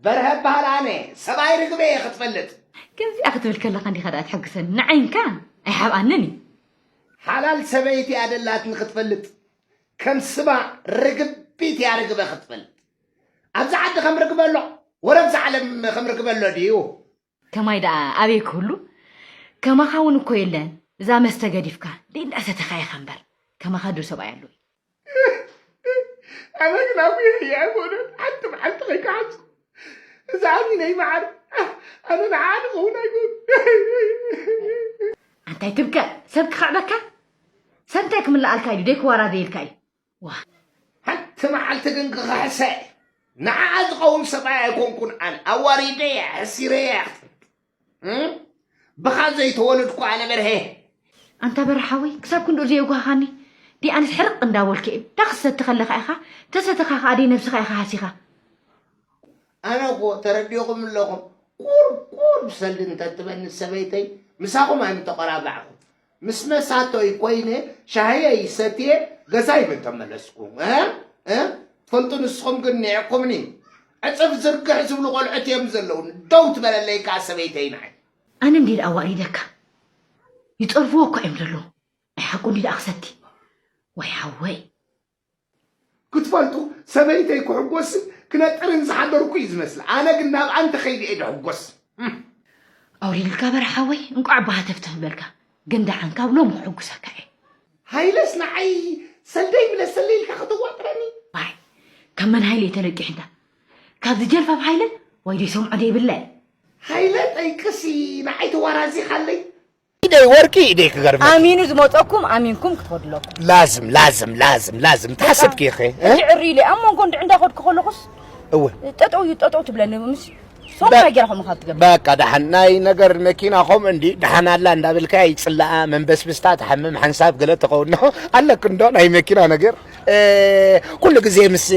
በርሀ እበሃል ኣነ፣ ሰብኣይ ርግበ እየ ክትፈልጥ። ከምዚኣ ክትብል ከለኻ እንዲኻ ደኣ ትሕግሰኒ። ንዓይንካ ኣይሓብኣንን እዩ። ሓላል ሰበይቲ እያ ደላትኒ ክትፈልጥ። ከም ስማ ርግቢት እያ ርግበ ክትፈልጥ። ኣብዚ ዓዲ ከም ርግበ ኣሎ፣ ወረ ኣብዚ ዓለም ከም ርግበ ኣሎ ድዩ? ከማይ ደኣ ኣበይ ክህሉ? ከማኻ እውን እኮ የለን። እዛ መስተ ገዲፍካ ደይ እንዳሰተኻ ኢኻ እምበር። ከማኻ ዶ ሰብኣይ ኣሎ? ኣነ ግን ኣቡየ እየ ኣይኮነን። ሓንቲ መዓልቲ ከይከሓስኩ። እዛ ኣሚነይ መዓር፣ ኣነ ንዓኣ ንኸውን ኣይኮን። ኣንታይ ትብከ? ሰብ ክኽዕበካ? ሰብ እንታይ ክምልኣልካ ኢሉ? ደይ ክዋራዘ ኢልካ እዩ። ዋ። ሓንቲ መዓልቲ ግን ክኽሕሰ። ንዓኣ ዝኸውን ሰብኣይ ኣይኮንኩን ኣነ። ኣዋሪደ እየ፣ ሕሲረ እየ። እም? ብኻ ዘይተወለድኩ ኣነ በርሄ። ኣንታ በርሓወይ፣ ክሳብ ክንድኡ ዘየጓህኻኒ? ዲ ኣነስ ሕርቕ እንዳበልኩ እየ። ዳኽሰቲ ከለኻ ኢኻ፣ ተሰተኻ ኸኣ ዲ ነብስኻ ኢኻ ሃሲኻ። ኣነ እኮ ተረዲኹም ኣለኹም። ቁር ቁር ሰልዲ እንተትበኒ ሰበይተይ፣ ምሳኹም ኣይምተቆራባዕኹም። ምስ መሳቶይ ኮይነ ሻሂየይ ሰትየ ገዛይ ምተመለስኩ። እ? እ? ትፈልጡ ንስኹም ግን ኒዕኩምኒ። ዕጽፍ ዝርግሕ ዝብሉ ቆልዑት እዮም ዘለዉ። ደው ትበለለይ ከኣ ሰበይተይ ንዓይ። ኣነ እንዴ ደኣ ኣዋሪደካ? ይጸርፍዎ እኮ እዮም ዘለዉ። ናይ ሓቁ እንዲ ደኣ ክሰቲ። ወይ ሓወይ። ክትፈልጡ ሰበይተይ ክሕጎስን ክነጥርን ዝሓደርኩ እዩ ዝመስል። ኣነ ግን ናብኣ እንተኸይደ እየ ድሕጎስ። እም። ኣውሪድልካ በርሓወይ፣ እንቋዕ ብሃተፍተፍ በልካ። ግን ደሓን ካብ ሎም ክሕጉሰካ እየ። ሃይለስ ንዓይ ሰልደይ ብለሰለይ ኢልካ ከተዋጥረኒ? ዋይ፣ ካብ መን ሃይለ እዩ ተለቂሑ እንዳ? ካብዚ ጀልፋፍ ሃይለ ወይ ደይ ሰምዖ ደይብለ? ሃይለ ጠይቅሲ ንዓይ ተዋራዚኻለይ። ኢደይ ወርቂ ኢደይ ክገርመኪ። ኣሚኑ ዝመጸኩም ኣሚንኩም ክትኸድለኩም። ላዝም፣ ላዝም፣ ላዝም፣ ላዝም። ተሓሰብኪ ኢኺ፣ እ? ሕጂ ዕሪ ኢለ ኣብ መንጎ እንድዒ እንዳኸድኩ ከለኹስ እወ። ጠጠው እዩ፣ ጠጠው ትብለኒ። ምስ ሶም በ-፣ ገይራ ከምኡ ካብ ትገብር። በቃ፣ ደሓን ናይ ነገር መኪና ከምኡ እንዲ፣ ደሓን ኣላ እንዳበልካያ ይጽላኣ፣ መንበስብስታ ትሓምም፣ ሓንሳብ ገለ ትኸውን። ኣለክ እንዶ ናይ መኪና ነገር። እ፣ ኩሉ ግዜ ምስ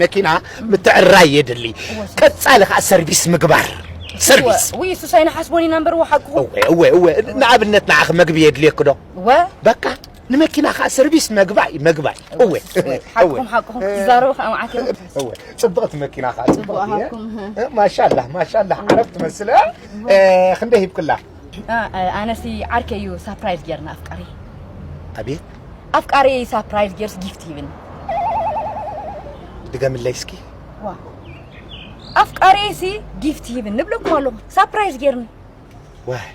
መኪና ምትዕርራይ የድሊ። እወ፣ ስ- ቀጻሊ ከኣ ሰርቪስ ምግባር። ሰርቪስ። እወ፣ ውይ፣ እሱስ ኣይንሓስቦን ኢና እምበር፣ እወ፣ ሓቅኹም። እወ፣ እወ፣ እወ። ንኣብነት ንዓኺ መግቢ የድልየኪ ዶ? እወ። በቃ፣ ንመኪና ከኣ ሰርቪስ መግባይ፣ መግባይ። እወ፣ እወ፣ እወ፣ እወ። ሓቅኹም፣ ሓቅኹም ክትዛረቡ ከኣ መዓት እዮም። እወ፣ ጽብቕቲ መኪና ከኣ ጽብቕቲ ጽቡቕ እየ። ሃብኩም፣ እህ። እ፣ ማሻላህ፣ ማሻላህ፣ ዓረብ ትመስል፣ እ? እ፣ ክንደይ ሂብክላ? እ፣ እ፣ ኣነሲ ዓርከይ እዩ ሳፕራይዝ ጌርና ኣፍቃሪ። ኣቤት? ኣፍቃሪ ሳፕራይዝ ጌርስ ጊፍት ሂብን። ድገምለይ እስኪ። ዋ። ኣፍቃሪሲ ጊፍት ሂብን ንብለኩም ኣለኹ። ሳፕራይዝ ጌርኒ። ዋይ፣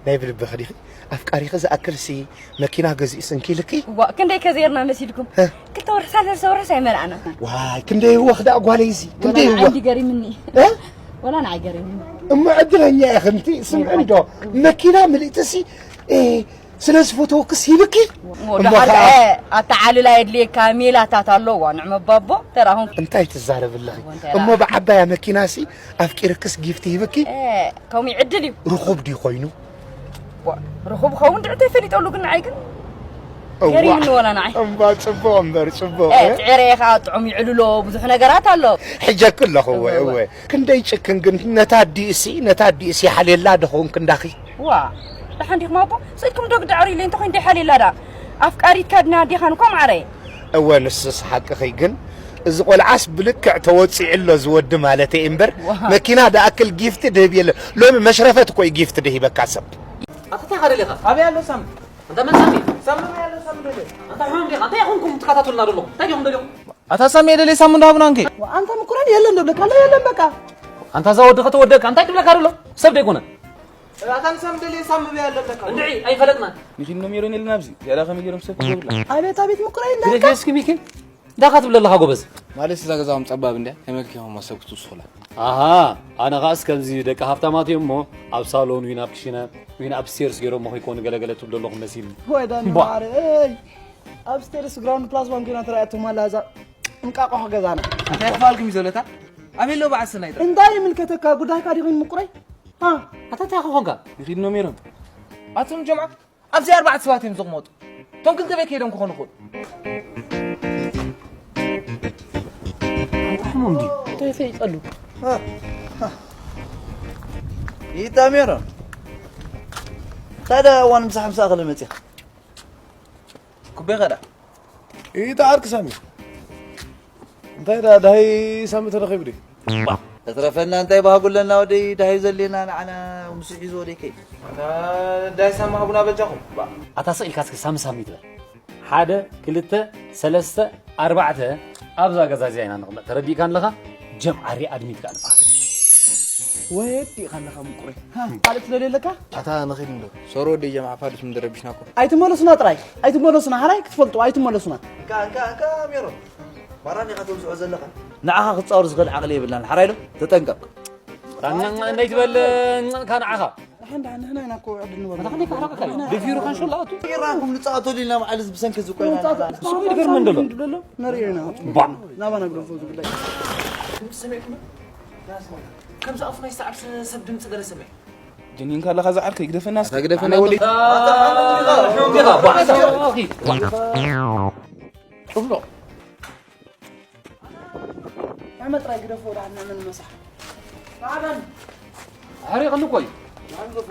ናይ ብልብኺ ዲኺ? ኣፍቃሪኺ ዝኣክልሲ መኪና ገዚኡስ እንኪልኪ? ዋ፣ ክንደይ ከ ዜርና መሲልኩም? እ? ክልተ ወርሒ፣ ሳልሳይ ወርሒ ኣይመልኣና። ዋይ፣ ክንደይ ህወኽ ደኣ ጓለይ እዚ፣ ክንደይ ወላ ህወኽ። ንዓይ ገሪምኒ። እ? ወላ ንዓይ ገሪምኒ። እሞ ዕድለኛ ኢኺ፣ እንቲ ስምዒ እንዶ፣ መኪና ምልእትሲ፣ እ፣ ስለ ዝፈተወክስ ሂብኪ? እሞ እሞ ደሓር ከዓ ከ-፣ ኣተዓልላ የድልየካ፣ ሜላታት ኣለዋ፣ ንዕመ ባቦ፣ ተራኹም። እንታይ ትዛረቢ ኣለኺ? እሞ እንታይ እሞ ደኣ? ብዓባያ መኪናሲ ኣፍቂርክስ ጊፍት ሂብኪ? እ፣ ከምኡ ዕድል እዩ። ርኹብ ድዩ ኮይኑ? ዋ፣ ርኹብ ኸውን ድዕተ ፈሊጠሉ ግን ንዓይ ግን እዋ። ገሪምኒ ወላ ንዓይ። እምባ ጽቡቕ እምበር ጽቡቕ፣ እ፣ እ? ጽዕረ እየ ኸኣ ጥዑም ይዕልሎ፣ ብዙሕ ነገራት ኣሎ። ሕጀክ ኣለኹ፣ እወ፣ እወ፣ እወ። እወ። ክንደይ ጭክን ግን ነታ ኣዲኡሲ፣ ነታ ኣዲኡሲ ሓልየላ ድኸውን ክንዳኺ? ዋ፣ ደሓን ዲኹም ኣቦ? ስኢልኩም ዶ ግዳ ዕርዩለይ እንተኾይኑ ደይ ሓልየላ ደኣ? ኣፍቃሪትካ ድና ኣዴኻን እኳ ማዕረየ። እወ፣ ንስስ ሓቅኺ፣ ግን እዚ ቆልዓስ ብልክዕ ተወጺዑ ኣሎ፣ እዚ ወዲ ማለተይ እምበር፣ ዋ። መኪና ደኣክል ጊፍት ድህብ የለ። ሎሚ መሽረፈት እኮ እዩ ጊፍት ድሂበካ ሰብ። ኣታ እንታይ ኢኻ ደሊኻ? ኣበይ ኣሎ ሳሚ? ኣንታ መን ሳሚ? ሳሚ ኣበይ ኣሎ ሳሚ ደለ? ኣንታ ሕሙም ዲኻ? እንታይ ኢኹም ትከታተሉና ዘለኹም? እንታይ ዲኹም ደሊኹም? ኣታ ሳሚ የደለይ ሳሚ እንዳሃቡና እንከ? ዋ፣ ኣንታ ምኩራን የለን ደብለካ ኣሎ፣ የለን በቃ። ኣንታ እዛ ወዲ ከተወደካ እንታይ ትብለካ ደሎ? ሰብ ደይኮነ። ኣታ ንሳሚ ደለየ ሳሚ ኣበይ ኣሎ ብለካ። እንድዒ ኣይፈለጥና። ንኺድ ኖሜሮን የለን ኣብዚ። ያላ ከመይ ገይሮም ሰብ ክገብሩላ? ኣቤት፣ ኣቤት ምኩራይ ግደፍ እንዳልካ። እስኪ ሚኪ፣ ዳኻ ትብል ኣለኻ ጎበዝ። ማለት እዛ ገዛኹም ጸባብ እንድያ፣ ከመይ ጌርኩም ሰብ ክትውስኹላ? ኣሃ፣ ኣነ ኸኣስ ከምዚ ደቂ ሃፍታማት እዮም እሞ፣ ኣብ ሳሎን፣ ዊን ኣብ ክሽነ፣ ዊን ኣብ ስቴርስ ገይሮሞ ከይኮኑ ገለገለ ትብሉ ኣለኹም መሲልኒ። ወይ ዳኒ ቧ። ማዕረ፣ እይ። ኣብ ስቴርስ ግራውንድ ፕላስ ዋን ኮይና ተራእያቶም ኣላ እዛ እንቃቆሖ ገዛና። እንታይ ክበሃልኩም እዩ ዘሎ እታ? ኣበይ ኣሎ በዓል ሰናይ ጥራይ? እንታይ ይምልከተካ? ጉዳይካ ዲኹም ምቁረይ? ሃ? ኣታ እንታይ ክኾንካ? ንኺድ ኖሜሮን። ኣቶም ጀምዓ ኣብዚ ኣርባዕተ ሰባት እዮም ዝቕመጡ። እቶም ክልተ ቤት ከይዶም ክኾኑ ይኽእሉ። ኣንታ ሕሙም ድዩ? እንታይ ፈሊጠሉ? ይታ ሜሮን። ታዲያ እዋን ምሳሕ ምሳእ ከለ መፂኻ? ኩቤ ኸዳ። ይታ ዓርኪ ሳሚ። እንታይ ዳ-፣ ዳሃይ ሳሚ ተረኺቡ ድዩ? እትረፈና እንታይ ባህጉ ኣለና ወደይ፣ ዳሃዩ ዘሌና ንዓና፣ ምስ ሒዞ ወደይ ከይ። ኣታ ዳይ ሳሚ ሃቡና በጃኹም። ኣታ ስቕ ኢልካ እስኪ ሳሚ ሳሚ ትበል። ሓደ፣ ክልተ፣ ሰለስተ፣ ኣርባዕተ፣ ኣብዛ ገዛ እዚኣ ኢና ንቕመጥ። ተረዲእካ ኣለኻ? ጀምዓሪ ኣድሚት ከኣ ንበሃል። ወዲ ኢኻ ኣለኻ ምቁረይ። ካልእ ትደልዮ ኣለካ? ኣታ ንኺድ እንዶ። ሶሮ ወዲ ጀምዓ ፋዱስ ምድረቢሽና እኮ። ኣይትመለሱና ጥራይ። ኣይትመለሱና፣ ሓራይ ክትፈልጡ፣ ኣይትመለሱና። እንካ፣ እንካ፣ እንካ፣ ሜሮን። ማራን ኢኻ ተውዝዖ ዘለኻ። ንዓኻ ክጻወር ዝኽእል ዓቕሊ የብልናን። ሓራይ ዶ? ተጠንቀቕ። ራና እንዳይትበል፣ እንካ ንዓኻ። ንሕና፣ ንሕና ኢና እኮ ዕድል ንበሎ። ኣታ ከመይ ክሕረቀካ እዩ? ደፊሩ ካንሾላ ኣቱ። ይራኩም ንጻወተሉ ኢልና መዓል እዚ ብሰንኪ እዚ ኮይና። ንጻወት-፣ ንጻወት-፣ ንገርመን ደሎ። ንደሎ፣ ንርእዮ ኢና። ባ። ናባና ግደፎ እዚ ጉዳይ። ድምፂ ሰሚዕኩም? ከምዚ ኣፉ ናይ ሰዓብ ስ-፣ ሰብ ድምፂ ገለ ሰሚዕ። ጀኒን ካለኻ ዝዓርከይ ግደፈና እስኪ። ኣታ ግደፈና ኣነ ወዲ-፣ ወዲ-፣ ኣታ ኣነ ወዲ-፣ ኣታ ባ። ኦኬ። ጭብሎ። መጥራይ ግደፎ፣ ወደ ዓድና ምን መሳሕ። ማዕበል። ኣሕሪቕኒ እኮ እዩ።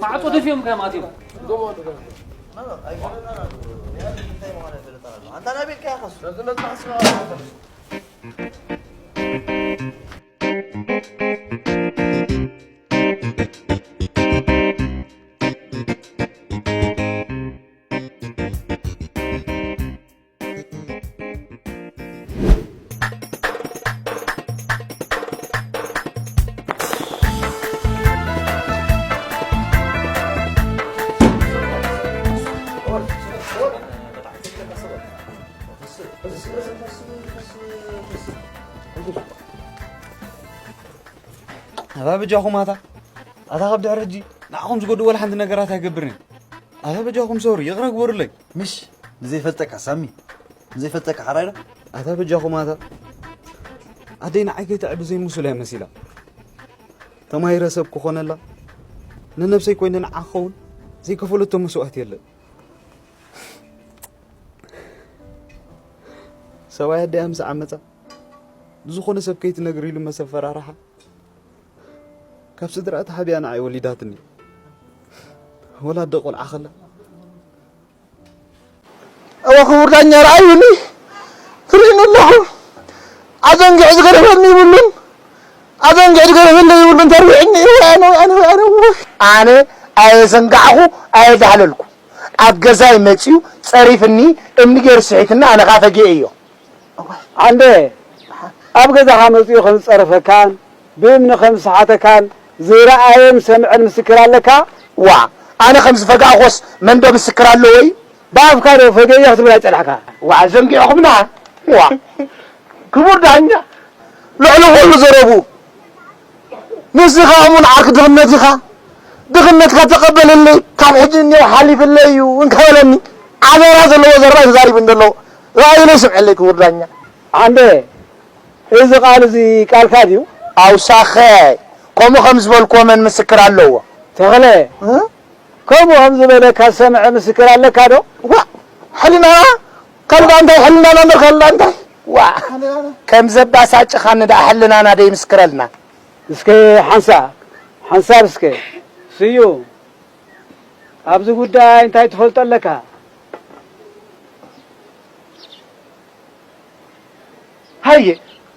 ማዕጾ ደፊኦም ከማት እዮም። ኣንታ ናይ ቤትካ ይኸሱ። ኣታ በጃኹም ኣታ፣ ኣታ ካብ ድሕሪ ሕጂ ንዓኹም ዝጎድእ ወላ ሓንቲ ነገራት ኣይገብርን እየ። ኣታ በጃኹም ሶሪ፣ ይቕረ ግበሩለይ። ምሽ ንዘይፈልጠካ ሳሚ፣ ንዘይፈልጠካ ሓራይ ዶ? ኣታ በጃኹም ኣታ፣ ኣደይ ንዓይ ከይተዕቢ ዘይምስሉ እያ መሲላ። ተማሂረ ሰብ ክኾነላ፣ ንነብሰይ ኮይነ ንዓ ክኸውን ዘይከፈለቶ መስዋእቲ የለን። ሰብኣይ ኣደያ ምስ ዓመጻ፣ ንዝኾነ ሰብ ከይትነግር ኢሉ መሰፈራርሓ፣ ካብ ስድራ ተሓቢኣ ንዓይ ወሊዳትኒ። ወላ ኣደ ቆልዓ ከላ። እወ ክቡር ዳኛ፣ ረኣዩኒ፣ ትርእዩኒ ኣለኹም። ኣዘንጊዑ ዝገደፈኒ ይብሉን፣ ኣዘንጊዑ ዝገደፈለይ ይብሉን፣ ተርቢዕኒ። እወ ኣነ፣ ኣነ፣ ኣነ፣ እወ። ኣነ ኣየዘንጋዕኹ፣ ኣየዳህለልኩ። ኣብ ገዛይ መጺኡ ጸሪፍኒ፣ እምኒ ገይሩ ስሒትኒ፣ ኣነ ከኣ ፈጊኤዮ። ዓንደ፣ ኣብ ገዛኻ መጺኡ ከም ዝጸረፈካን ብእምኒ ከም ዝሰሓተካን ዝረኣየን ዝሰምዐን ምስክር ኣለካ? ዋእ፣ ኣነ ከም ዝፈጋእኮስ መን ዶ ምስክር ኣለዎ እዩ? ብኣፍካ ዶ ፈገየ ክትብል ኣይጸናሕካ? ዋእ፣ ዘንጊዕኹምና። ዋእ። ክቡር ዳኛ፣ ልዕሊ ኩሉ ዘረቡ፣ ንስኻ እሙን ዓርኪ ድኽነት ኢኻ። ድኽነትካ ተቐበለለይ፣ ካብ ሕጂ እኒኦ ሓሊፍለይ እዩ እንከ በለኒ፣ ዓደራ ዘለዎ ዘረባ እዩ ተዛሪቡ እንተሎ፣ ረኣዩለይ ስምዐለይ ክቡር ዳኛ። ዓንደ፣ እዚ ቃል እዚ ቃልካ ድዩ? ኣውሳኸ፣ ከምኡ ከም ዝበልክዎ መን ምስክር ኣለዎ? ተኽለ፣ እ? ከምኡ ከም ዝበለካ ዝሰምዐ ምስክር ኣለካ ዶ? ዋ፣ ሕልናና ካልእ እንታይ፣ ሕልናና እምበር ካልእ እንታይ? ዋ፣ ከም ዘባሳጭኻኒ ደኣ ሕልናና ደይምስክረልና። እስከ ሓንሳብ፣ ሓንሳብ እስከ። ስዩም፣ ኣብዚ ጉዳይ እንታይ ትፈልጦ ኣለካ? ሃየ፣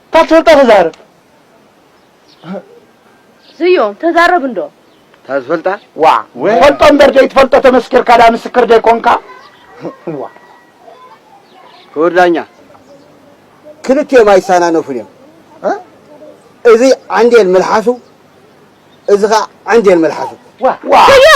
እታ ትፈልጣ ተዛረብ። ስዮም፣ ተዛረብ እንዶ። እታ ዝፈልጣ? ዋ፣ ወ- ትፈልጦ እምበር ዘይትፈልጦ ተመስኪርካ ዳ ምስክር ደይኮንካ? ዋ። ክቡር ዳኛ፣ ክልቲኦም ኣይሳናነፉን እዮም። እ? እዚ ዓንዴል መልሓሱ፣ እዚ ኸዓ ዓንዴል መልሓሱ። ዋ። ዋ። ስዮ!